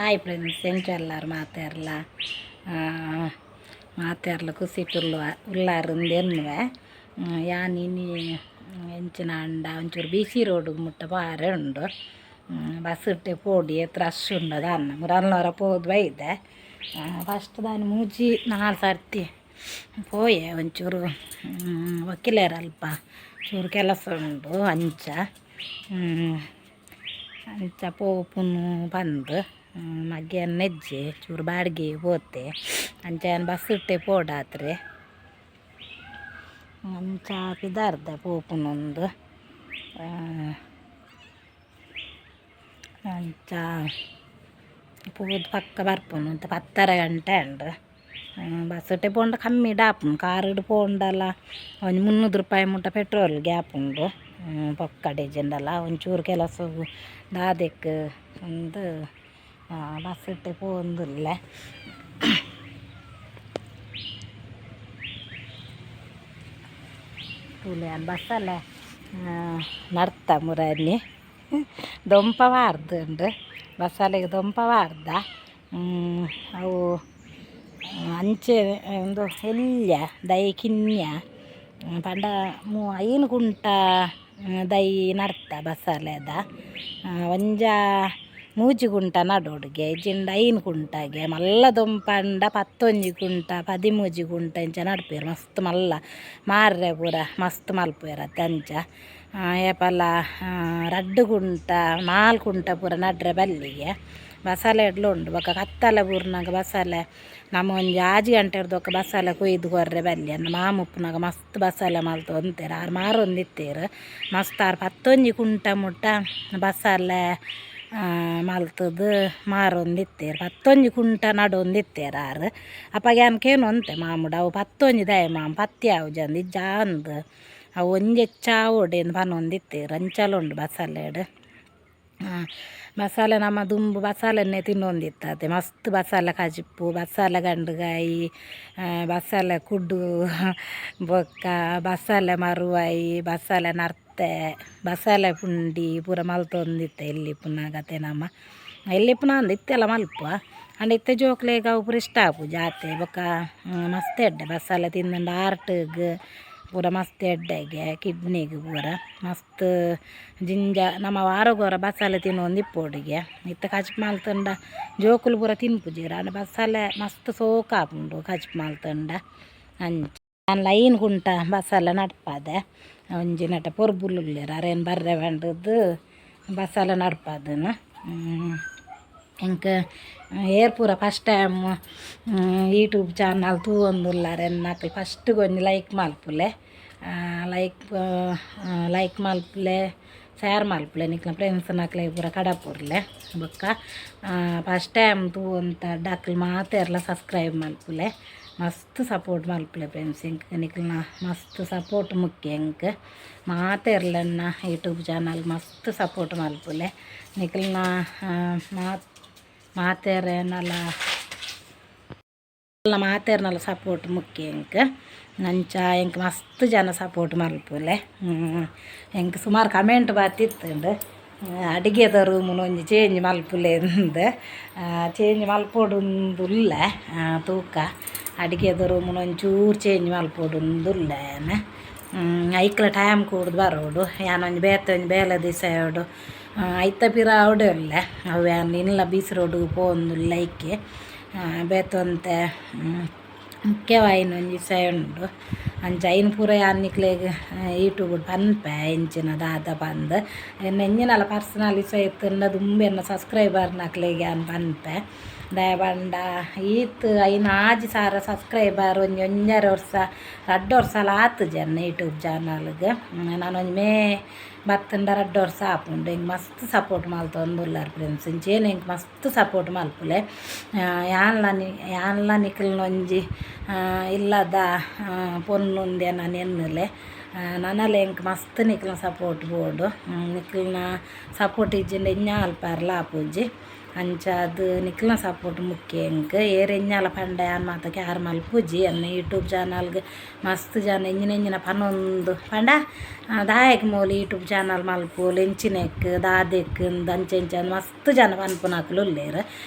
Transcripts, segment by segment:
Hi friends, ಎಂಚಲ್ಲಾರು ಮಾತೆರ್ಲ ಮಾತೆರ್ಲ ಖುಷಿ ಉಲ್ಲುವ ಉಲ್ಲಾರು ಎನ್ನುವೆ. ಯಾನ್ ಇನಿ ಎಂಚಿನ ಅಂಡ ಒಂಚೂರು ಬಿ ಸಿ ರೋಡ್ ಮುಟ್ಟ ಪಾರೆ ಉಂಡು. ಬಸ್ ಇಟ್ಟೆ ಪೋಡಿ ಏತ್ ರಶ್ ಉಂಡು ದಾನ್ನ ಮುರಲ್ನವರ ಪೋದು ಬೈದೆ. ಫಸ್ಟ್ ದಾನಿ ಮೂಜಿ ನಾಲ್ ಸರ್ತಿ ಪೋಯೆ. ಒಂಚೂರು ವಕೀಲರಲ್ಪ ಚೂರು ಕೆಲಸ ಉಂಡು. ಅಂಚ ಅಂಚ ಪೋಪುನು ಪಂದ್ ಮಗೆ ನೆಜ್ಜೆ ಚೂರು ಬಾಡಿಗೆ ಪೋತೆ. ಅಂಚ ಯಾನ್ ಬಸ್ ಇಟ್ಟೆ ಪೋಡಾತ್ರೆ. ಅಂಚ ಪಿದಾರ್ದೆ ಪೋಪುನೊಂದು. ಅಂಚ ಪೋದು ಪಕ್ಕ ಬರ್ಪುನು ಅಂತ ಪತ್ತರ ಗಂಟೆ ಉಂಡು. ಬಸ್ಸಟ್ಟೆ ಪೋಂಡ ಕಮ್ಮಿ ಡಾಪುನು. ಕಾರುಡು ಪೋಂಡಲ ಒಂಜಿ 300 ರೂಪಾಯಿ ಮುಟ್ಟ ಪೆಟ್ರೋಲ್ ಗ್ಯಾಪ್ ಉಂಡು. ಪೊಕ್ಕಡೆ ಇಜ್ಜಿಂಡಲ ಒಂಚೂರು ಕೆಲಸ ದಾದೆಕ್ ಒಂದು ಬಸ್ಸಿಟ್ಟೆ ಪೋವೊಂದುಲ್ಲೆ. ತೂಲೆ, ಬಸ್ಸಲ್ಲೇ ನಡ್ತ ಮುರಾನಿ ದೊಂಪ ವಾರ್ದುಂಡು. ಬಸ್ಸಾಲೆಗ್ ದೊಂಪ ವಾರ್ದ. ಅವು ಅಂಚೆ ಉಂದು ಎಲ್ಯ ದೈ ಕಿನ್ಯ ಪಂಡ 5 ಕುಂಟ ದೈ ನಡ್ತ ಬಸ್ಸಾಲೆದ. ಒಂಜ ಮೂಜಿ ಕುಂಟ ನಡೋಡುಗೆ, ಇಜ್ಜಿಂಡ 5 ಕುಂಟಗೆ. ಮಲ್ಲ ದೊಂಪಂಡ 11 ಕುಂಟ, 13 ಕುಂಟ ಇಂಚ ನಡ್ಪೆರ್. ಮಸ್ತ್ ಮಲ್ಲ ಮಾರ್ರೆ ಪೂರ ಮಸ್ತ್ ಮಲ್ಪುವೆರ್ ಅಂಚ. ಏಪಲ 2 ಕುಂಟ, 4 ಕುಂಟ ಪೂರ ನಡ್ರೆ ಬಲ್ಲಿಗೆ. ಬಸಾಲೆ ಎಡ್ಲೆ ಉಂಡು. ಬೊಕ ಕತ್ತಲೆ ಬೂರ್ನಗ ಬಸಾಲೆ ನಮ ಒಂಜಿ 6 ಗಂಟೆರ್ದ್ ಬೊಕ ಬಸಾಲೆ ಕೊಯ್ದು ಕೊರ್ರೆ ಬಲ್ಲಿ. ಅನ್ನ ಮಾಮು ಉಪ್ಪುನಗ ಮಸ್ತ್ ಬಸಾಲೆ ಮಲ್ತೊಂತೆರ್ ಆರ್, ಮಾರೊಂದಿತ್ತೆರ್ ಮಸ್ತ್. ಆರ್ 11 ಕುಂಟ ಮುಟ್ಟ ಬಸಾಲೆ ಮಲ್ತುದು ಮಾರೊಂದಿತ್ತೆರ್. 11 ಕುಂಟ ನಡೊಂದಿತ್ತೆರ್ ಆರ್. ಅಪಗ ಯಾನ್ ಕೇನೊಂತೆ ಮಾಮುಡ, ಅವು 11 ದಾಯೆ ಮಾಮ್, ಪತ್ತಿ ಆವುಜಂದ್? ಇಜ್ಜಾಂದ್, ಅವು ಒಂಜಿ ಹೆಚ್ಚಾವೊಡೇಂದ್ ಪನೊಂದಿತ್ತೆರ್. ಅಂಚಲ ಉಂಡು ಬಸಾಲೆಡ್. ಬಸಾಲೆ ನಮ ದುಂಬು ಬಸಾಲೆನ್ನೇ ತಿನ್ನೊಂದಿತ್ತತೆ. ಮಸ್ತ್ ಬಸಾಲೆ ಕಜಿಪು, ಬಸಾಲೆ ಗಂಡುಗಾಯಿ, ಬಸಾಲೆ ಕುಡ್ಡು, ಬೊಕ್ಕ ಬಸಾಲೆ ಮರುವಾಯಿ, ಬಸಾಲೆ ನರ್ತೆ, ಬಸಾಲೆ ಪುಂಡಿ ಪೂರ ಮಲ್ತೊಂದಿತ್ತೆ ಎಲ್ಲಿ ಪುನಗತೆ ನಮ. ಎಲ್ಲಿ ಪುನ ಅಂದ್ ಇತ್ತೆಲ್ಲ ಮಲ್ಪ. ಆಂಡ ಇತ್ತೆ ಜೋಕ್ಲೆಗ್ ಅವು ಪೂರ ಇಷ್ಟ ಆಪುಜಿ ಆತೆ. ಬೊಕ್ಕ ಮಸ್ತ್ ಎಡ್ಡೆ ಬಸಾಲೆ ತಿಂದುಂಡ ಆರ್ಟ್ಗ್ ಪೂರ ಮಸ್ತ್ ಎಡ್ಡೆಗೆ, ಕಿಡ್ನಿಗ್ ಪೂರ ಮಸ್ತ್ ಜಿಂಜ. ನಮ ವಾರಗೊರ ಬಸಾಲೆ ತಿನ್ನೊಂದಿಪ್ಪೊಡುಗೆ. ಇತ್ತೆ ಕಜಿಪು ಮಲ್ತುಂಡ ಜೋಕುಲು ಪೂರ ತಿನ್ಪುಜೆರ್. ಆಂಡ ಬಸಾಲೆ ಮಸ್ತ್ ಸೋಕಾಪುಂಡು ಕಜಿಪು ಮಲ್ತುಂಡ ಅಂಚ. ಯಾನ್ ಲೈನ್ ಕುಂಟ ಬಸಾಲೆ ನಡ್ಪಾದೆ. ಒಂಜಿ ನಟ ಪೊರ್ಬುಲು ಉಲ್ಲೆರ್, ಅರೇನ್ ಬರ್ರೆ ಪಂಡುದು ಬಸಾಲೆ ನಡ್ಪಾದನು. ಎಂಕ್ ಏರ್ ಪೂರ ಫಸ್ಟ್ ಟೈಮ್ ಯೂಟ್ಯೂಬ್ ಚಾನಲ್ ತೂವೊಂದುಲ್ಲಾರ್ ಎನ್ನಕುಲು ಫಸ್ಟ್ಗೆ ಒಂಜಿ ಲೈಕ್ ಮಲ್ಪುಲೆ, ಲೈಕ್ ಲೈಕ್ ಮಲ್ಪುಲೆ, ಶೇರ್ ಮಲ್ಪುಲೆ, ನಿಕ್ಲ್ನ ಫ್ರೆಂಡ್ಸ್ನಕ್ಲೆಗ್ ಪೂರ ಕಡಪುರ್ಲೆ. ಬೊಕ್ಕ ಫಸ್ಟ್ ಟೈಮ್ ತೂವೊಂತ ಅಕ್ಲು ಮಾತೆರ್ಲ ಸಬ್ಸ್ಕ್ರೈಬ್ ಮಲ್ಪುಲೆ, ಮಸ್ತ್ ಸಪೋರ್ಟ್ ಮಲ್ಪುಲೆ ಫ್ರೆಂಡ್ಸ್. ಎಂಕ್ ನಿಕ್ಲ್ನ ಮಸ್ತ್ ಸಪೋರ್ಟ್ ಮುಖ್ಯ. ಎಂಕ್ ಮಾತೆರ್ಲನ್ನ ಯೂಟ್ಯೂಬ್ ಚಾನಲ್ ಮಸ್ತ್ ಸಪೋರ್ಟ್ ಮಲ್ಪುಲೆ. ನಿಕ್ಲ್ನ ಮಾತ್ ಮಾತೆರೆನಲ ಮಾತೆರ್ನಲ ಸಪೋರ್ಟ್ ಮುಖ್ಯ ಎಂಕ್. ಅಂಚ ಎಂಕ್ ಮಸ್ತ್ ಜನ ಸಪೋರ್ಟ್ ಮಲ್ಪುಲೆ. ಎಂಕ್ ಸುಮಾರು ಕಮೆಂಟ್ ಬತ್ತಿತ್ತುಂಡು, ಅಡಿಗೆದ ರೂಮುನು ಒಂಜಿ ಚೇಂಜ್ ಮಲ್ಪುಲೆ ಅಂದ್. ಚೇಂಜ್ ಮಲ್ಪೊಡುಂದುಲ್ಲೆ, ತೂಕ. ಅಡಿಗೆದ ರೂಮುನು ಒಂಚೂರು ಚೇಂಜ್ ಮಲ್ಪೊಡುಂದುಲ್ಲೆ ಯಾನ್. ಐಕ್ಲ ಟೈಮ್ ಕೂಡ್ದು ಬರೋಡು. ಯಾನೊಂಜಿ ಬೇತೆ ಒಂಜಿ ಬೇಲೆ ದಿಸೆಯೋಡು ಐತ ಪಿರಾವುಡೆ ಉಲ್ಲೆ. ಅವು ಯಾನ್ ಇನ್ಲ ಬೀಸ್ ರೋಡ್ ಪೋವೊಂದುಲ್ಲೆ. ಐಕೆ ಬೇತೆ ಒಂತೆ ಮುಖ್ಯವಾಯಿನ ಒಂಜಿ ವಿಷಯ ಉಂಡು. ಅಂಚ ಐನ್ ಪೂರ ಯಾನ್ ನಿಕ್ಲೆಗ್ ಯೂಟ್ಯೂಬ್ ಪನ್ಪೆ ಎಂಚಿನ ದಾದ ಪಂದ್. ಎನ್ನ ಎಂಚಿನಲ ಪರ್ಸನಲ್ ವಿಷಯ ಇತ್ತುಂಡ ದುಂಬು ಎನ್ನ ಸಬ್ಸ್ಕ್ರೈಬರ್ನಕ್ಲೆಗ್ ಯಾನ್ ಪನ್ಪೆ. ದಾಯೆ ಪಂಡ ಈತ್ 5, 6000 ಸಬ್ಸ್ಕ್ರೈಬರ್ ಒಂಜಿ ಒಂಜರೆ ವರ್ಷ, 2 ವರ್ಷಲ ಆತುಜಿ ಎನ್ನ ಯೂಟ್ಯೂಬ್ ಚಾನಲ್ಗ್. ನಾನೊಂಜಿ ಮೇ ಬತ್ತುಂಡ 2 ವರ್ಷ ಆಪುಂಡು. ಎಂಕ್ ಮಸ್ತ್ ಸಪೋರ್ಟ್ ಮಲ್ತೊಂದುಲ್ಲೆರ್ ಫ್ರೆಂಡ್ಸ್. ಇಂಚೆನೆ ಎಂಕ್ ಮಸ್ತ್ ಸಪೋರ್ಟ್ ಮಲ್ಪುಲೆ. ಯಾನ್ಲ ಯಾನ್ಲ ನಿಕಲ್ನ ಒಂಜಿ ಇಲ್ಲದ ಪೊನ್ನುಂದೆ ನಾನು ಎನ್ನುಲೆ. ನನಲ ಎಂಕ್ ಮಸ್ತ್ ನಿಕ್ಲ್ನ ಸಪೋರ್ಟ್ ಬೋಡು. ನಿಕ್ಲ್ನ ಸಪೋರ್ಟ್ ಇಜ್ಜಿಂಡ ಎಂಚ ಮಲ್ಪೆರ್ಲ ಆಪುಜಿ. ಅಂಚಾದ್ ನಿಕ್ಲ್ನ ಸಪೋರ್ಟ್ ಮುಖ್ಯ ಎಂಕ್ ಏರ್ ಎಂಜಾಲ ಪಂಡ ಯಾನ್ ಮಾತ ಕ್ಯಾರ್ ಮಲ್ಪುಜಿ ಎನ್ನ ಯೂಟ್ಯೂಬ್ ಚಾನಲ್ಗ್ ಮಸ್ತ್ ಜನ ಎಂಜಿನ ಎಂಜಿನ ಪನೊಂದು ಪಂಡ ದಾಯೆಗ್ ಮೂಲು ಯೂಟ್ಯೂಬ್ ಚಾನಲ್ ಮಲ್ಪುಲು ಎಂಚಿನೆಕ್ ದಾದೆಕ್ ಇಂದ್ ಅಂಚ ಇಂಚ ಮಸ್ತ್ ಜನ ಪನ್ಪುನಕುಲು ಉಲ್ಲೆರ್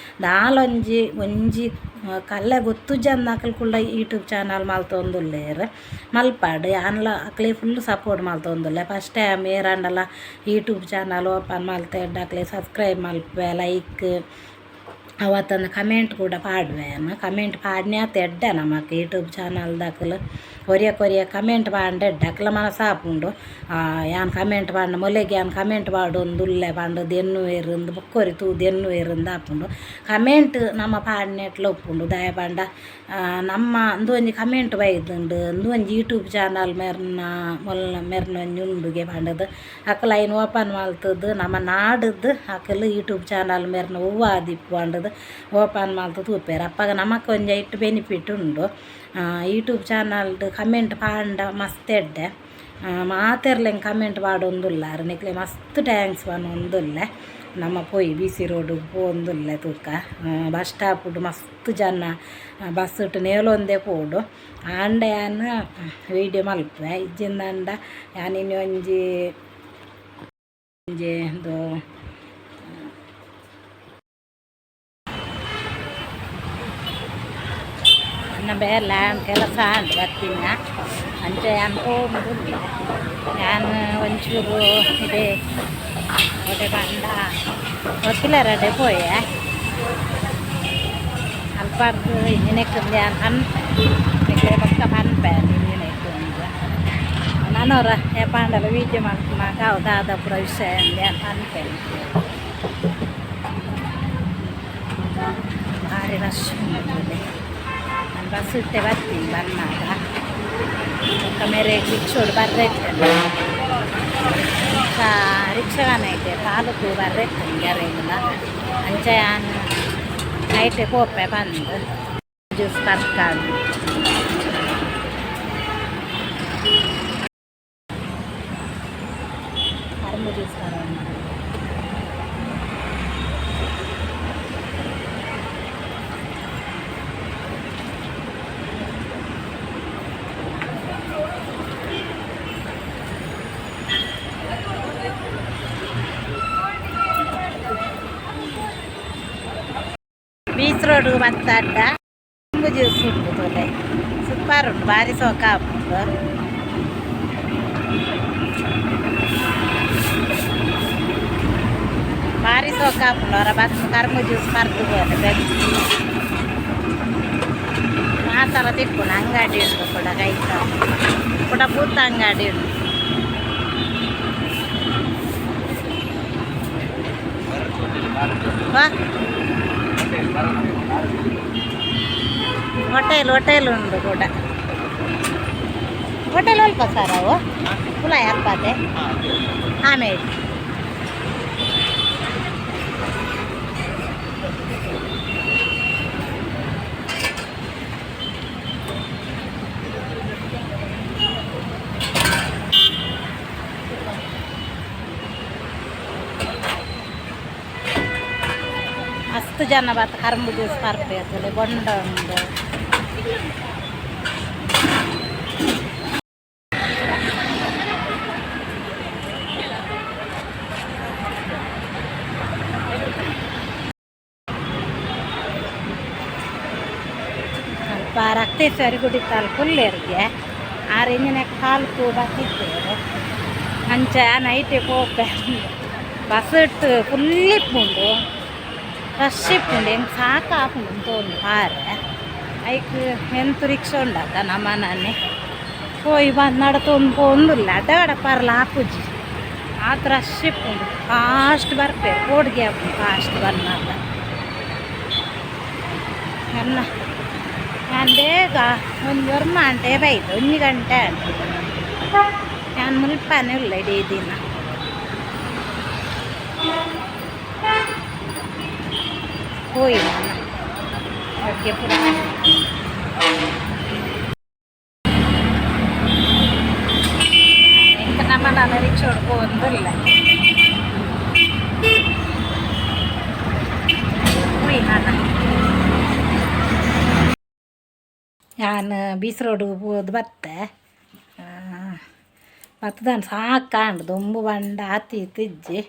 ದಾಲೊಂಜಿ ಒಂಜಿ ಕಲ್ಲೆ ಗೊತ್ತುಜ್ಜಂದಿನಕುಲು ಕುಲ್ಲ ಯೂಟ್ಯೂಬ್ ಚಾನಲ್ ಮಲ್ತೊಂದುಲ್ಲೆರ್ ಮಲ್ಪಡ್ ಯಾನ್ಲ ಅಕ್ಲೆಗ್ ಫುಲ್ ಸಪೋರ್ಟ್ ಮಲ್ತೊಂದುಲ್ಲೆ ಫಸ್ಟ್ ಟೈಮ್ ಏರಾಂಡಲ ಯೂಟ್ಯೂಬ್ ಚಾನಲ್ ಓಪನ್ ಮಲ್ತೆರ್ಡ ಅಕ್ಲೆಗ್ ಸಬ್ಸ್ಕ್ರೈಬ್ ಮಲ್ಪುವೆ ಲೈಕ್ ಅವತ್ತೊಂದು ಕಮೆಂಟ್ ಕೂಡ ಪಾಡುವೆ ಯಾನ್ ಕಮೆಂಟ್ ಪಾಡ್ನೆ ಆತ್ ಎಡ್ಡೆ ನಮಕ್ ಯೂಟ್ಯೂಬ್ ಚಾನಲ್ದಕುಲು ಒರಿಯಕ್ ಒರಿಯ ಕಮೆಂಟ್ ಪಾಂಡ ಎಡ್ಡೆ ಅಕ್ಲ ಮನಸ್ಸಾಪುಂಡು ಯಾನ್ ಕಮೆಂಟ್ ಪಾಡ್ಂಡ ಮೊಲೆಗ್ ಯಾನ್ ಕಮೆಂಟ್ ಪಾಡೊಂದುಲ್ಲೆ ಪಂಡುದು ಎನ್ನುವೆರ್ ಇಂದ್ ಬೊಕ್ಕೊರಿ ತೂದು ಎನ್ನುವೆರ್ ಇಂದ್ ಆಪುಂಡು ಕಮೆಂಟ್ ನಮ ಪಾಡ್ನೆಟ್ಲ ಉಪ್ಪುಂಡು ದಾಯೆ ಪಂಡ ನಮ್ಮ ಉಂದು ಒಂಜಿ ಕಮೆಂಟ್ ಬೈದುಂಡು ಉಂದು ಒಂಜಿ ಯೂಟ್ಯೂಬ್ ಚಾನಲ್ ಮೆರ್ನ ಮೊಲ್ನ ಮೆರ್ನ ಒಂಜಿ ಉಂಡುಗೆ ಪಂಡುದು ಅಕುಲು ಐನ್ ಓಪನ್ ಮಲ್ತುದು ನಮ ನಾಡುದು ಅಕುಲು ಯೂಟ್ಯೂಬ್ ಚಾನಲ್ ಮೆರ್ನ ಒವ್ವು ಆದಿಪ್ಪು ಪಂಡುದು ಓಪನ್ ಮಲ್ತ್ ತೂಪೆರ್ ಅಪಗ ನಮಕ್ ಒಂಜಿ ಐಟ್ ಬೆನಿಫಿಟ್ ಉಂಡು ಯೂಟ್ಯೂಬ್ ಚಾನಲ್ಡ್ ಕಮೆಂಟ್ ಪಾಂಡ ಮಸ್ತ್ ಎಡ್ಡೆ ಮಾತೆರ್ಲ ಕಮೆಂಟ್ ಪಾಡೊಂದುಲ್ಲೆರ್ ನಿಕ್ಲೆ ಮಸ್ತ್ thanks ಪನೊಂದುಲ್ಲೆ ನಮ ಪೋಯಿ ಬಿ ಸಿ ರೋಡ್ ಪೋವೊಂದುಲ್ಲೆ ತೂಕ ಬಸ್ ಸ್ಟಾಪ್ ಮಸ್ತ್ ಜನ ಬಸ್ ಟ್ ನೇಲೊಂದೆ ಪೋಡು ಆಂಡ ಯಾನ್ ವೀಡಿಯೋ ಮಲ್ಪುವೆ ಇಜ್ಜಿಂದಾಂಡ ಯಾನ್ ಇನಿ ಒಂಜಿ ಒಂಜಿ ಉಂದು ಎನ್ನ ಬೇಲೆ ಕೆಲಸ ಆಂಡ್ ಬತ್ತಿನ ಅಂಚ ಯಾನ್ ಪೋವೊಂದುಲ್ಲೆ ಯಾನ್ ಒಂಚೂರು ಇಡೆ ಒಡೆ ಪಂಡ ವಕೀಲರಡೆ ಪೋಯೆ ಅಲ್ಪರ್ದ್ ಇಂಜಿನೆಕ್ ಯಾನ್ ಪನ್ಪೆ ನಿಕ್ಲೆ ಬೊಕ್ಕ ಪನ್ಪೆ ಇಂಜಿನೆಕ್ ಅಂದ್ ನನೊರ ಏಪಾಂಡಲ ವೀಡಿಯೋ ಮಲ್ಪುನಗ ಅವು ದಾದ ಪೂರ ವಿಷಯ ಅಂದ್ ಯಾನ್ ಪನ್ಪೆ ನಿಕ್ಲೆಗ್ ಬಾರಿ ರಶ್ ಉಂಡು ಯಾನ್ ಬಸ್ ಇತ್ತೆ ಬತ್ತೀನಿ ಬನ್ನಗ ಬೊಕ್ಕ ಮೇರೆಗ್ ರಿಕ್ಷೋಡು ಬರ್ರೆ ಇತ್ತೆಂಡ್ ಬೊಕ್ಕ ರಿಕ್ಷಾನ ಐತೆ ತಾಲೂಕು ಬರ್ರೆ ಇತ್ತೆಂಡ್ ಅರೆಗ್ಲ ಅಂಚ ಯಾನ್ ಐಟೆ ಪೋಪೆ ಪಂದ್ ಜ್ಯೂಸ್ ತರಕಾರಿ ಕರ್ಂಬು ಜ್ಯೂಸ್ ಪರೊಂದು ಬೀಚ್ ರೋಡ್ ಬತ್ತಡ್ಡ ಕರ್ಂಬು ಜ್ಯೂಸ್ ಉಂಡು ತೂಲೆ ಸೂಪರ್ ಉಂಡು ಬಾರಿ ಸೋಕ ಆಪುಂಡು. ಬಾರಿ ಸೋಕ ಆಪುಂಡು ಒರ ಬತ್ತ್ ಕರ್ಂಬು ಜ್ಯೂಸ್ ಪರ್ದು ಪೋಲೆ ಮಾತಲ ತಿಕ್ಕುಂಡು ಅಂಗಡಿ ಉಂಡು ಕುಡ ಕೈತಲ್ ಕುಡ ಪೂತ ಅಂಗಡಿ ಉಂಡು. ವಾ ಹೋಟೆಲ್ ಹೋಟೆಲ್ ಉಂಡು ಕೂಡ ಹೋಟೆಲ್ ಅಲ್ಪ ಸರ್ ಅವು ಉಲಾಯಿ ಅಲ್ಪತೆ ಆಮೇಲೆ ಮಸ್ತ್ ಜನ ಬತ್ತ ಕರ್ಂಬು ಜ್ಯೂಸ್ ಪರ್ಪೆರ್ ತೂಲೆ ಬೊಂಡ ಉಂಡು. ಅಲ್ಪ ರಕ್ತೇಶ್ವರಿ ಗುಡಿತ ಕುಲ್ಲೆರ್ಗೆ ಆರ್ ಇಂಜಿನ ಕಾಲು ಬತ್ತಿತ್ತೆರ್ ಅಂಚ ನೈಟೆ ಪೋಪೆ ಬಸ್ ಟ್ ಫುಲ್ ಇಪ್ಪುಂಡು ರಶ್ ಇಪ್ಪುಂಡು ಎಂಕ್ ಸಾಕಾಪುಂಡು ಉಂತೊಂದು ಪಾರೆ ಐಕ್ ಎಂತು ರಿಕ್ಷಾ ಉಂಡತ್ತ ನಮನನೆ ಪೋಯಿ ಬಂದು ನಡತೊಂದು ಪೋವೊಂದುಲ್ಲೆ ಅಡ್ಡ ಪರ್ಲ ಆಪುಜಿ ಆತ್ ರಶ್ ಇಪ್ಪುಂಡು ಫಾಸ್ಟ್ ಬರ್ಪೆರ್ ಪೋಡಿಗೆ ಆಪುಂಡು ಫಾಸ್ಟ್ ಬನ್ನಗ ಎನ್ನ ಯಾನ್ ಬೇಗ ಒಂಜಿ ಒರ್ಂಬ ಗಂಟೆ ಬೈದೆ ಒಂಜಿ ಗಂಟೆ ಆಂಡ್ ಯಾನ್ ಮುಲ್ಪನೆ ಉಲ್ಲೆ ಇಡೀ ದಿನ. ಪೋಯಿ ನನ ಅಡ್ಗೆ ಪೂರ ಎಂಕ್ ನಮನ ರಿಕ್ಷೋಡು ಪೋವೊಂದುಲ್ಲೆ. ಯಾನ್ ಬೀಚ್ ರೋಡ್ ಪೋದು ಬತ್ತೆ. ಬತ್ತುದು ಸಾಕಾಂಡ್ ದುಂಬು ಪಂಡ ಆತ್ ಈತ್ ಇಜ್ಜಿ.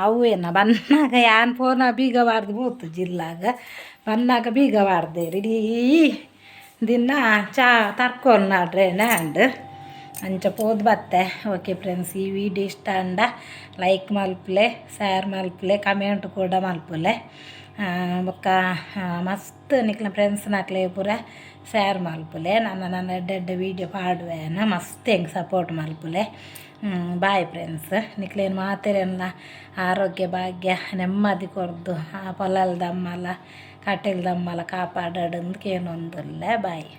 ಅವ್ವೇನ ಬನ್ನಗ ಯಾನ್ ಪೋನ ಬೀಗ ಪಾಡ್ದ್ ಪೋತುಜಿ ಇಲ್ಲಗ್ ಬನ್ನಗ ಬೀಗ ಪಾಡ್ದೆರ್ ಇಡೀ ದಿನ ಚಾ ತರ್ಕೊಂದು ಆಂಡ್. ಅಂಚ ಪೋದು ಬತ್ತೆ. ಓಕೆ ಫ್ರೆಂಡ್ಸ್, ಈ ವಿಡಿಯೋ ಇಷ್ಟ ಆಂಡ ಲೈಕ್ ಮಲ್ಪುಲೆ, ಶೇರ್ ಮಲ್ಪುಲೆ, ಕಮೆಂಟ್ ಕೂಡ ಮಲ್ಪುಲೆ. ಬೊಕ್ಕ ಮಸ್ತ್ ನಿಕ್ಲೆನ ಫ್ರೆಂಡ್ಸ್ನಕ್ಲೆಗ್ ಪೂರ ಶೇರ್ ಮಲ್ಪುಲೆ. ನನ್ನ ನನ್ನ ಎಡ್ಡೆ ಎಡ್ಡೆ ವೀಡಿಯೋ ಪಾಡುವೆನ ಮಸ್ತ್ ಎಂಕ್ ಸಪೋರ್ಟ್ ಮಲ್ಪುಲೆ. Bye friends. ನಿಕ್ಲೆನ್ ಮಾತೆರೆನ್ಲ ಆರೋಗ್ಯ ಭಾಗ್ಯ ನೆಮ್ಮದಿ ಕೊರ್ದು ಆ ಪೊಲಲ್ದಮ್ಮಲ ಕಟೀಲ್ದಮ್ಮಲ ಕಾಪಾಡಡ್ ಕೇನೊಂದುಲ್ಲೆ. ಬಾಯ್.